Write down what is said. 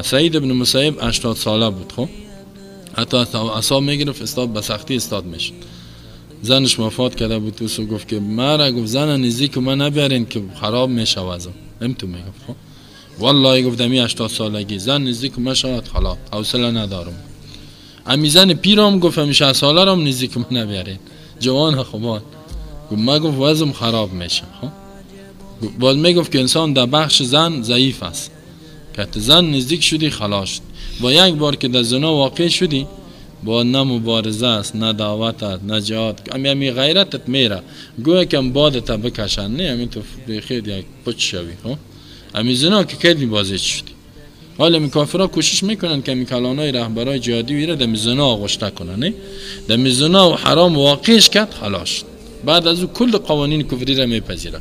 سعید ابن مسیب 80 ساله بود. خب حتی عصا میگرفت استاد به سختی استاد میشد. زنش وفات کرده بود، تو گفت که مرا، گفت زن نزدیک من نبرین که خراب میشه وضعم. تو میگفت خب والله گفت دمی 80 سالگی زن نزدیک من شود خلاص حوصله ندارم. امی زن پیرام گفت امی 60 ساله رام نزدیک من نبرین، جوان خوبان. گفت ما گفت وضعم خراب میشه. خب باز میگفت که انسان در بخش زن ضعیف است، که زن نزدیک شدی خلاص شد. با یک بار که در زنا واقع شدی با نه مبارزه است، نه دعوت است، نه جهاد، امی غیرتت میره، گویا کم بادت بکشن، نه امی تو بخیر یک پچ شوی. خب امی زنا که کردی بازی شدی. حالا می کافرها کوشش میکنن که می کلانای رهبرای جهادی ویره در زنا آغشته کنن، نه در زنا و حرام واقعش کرد خلاص شد. بعد از او کل قوانین کفری را میپذیره.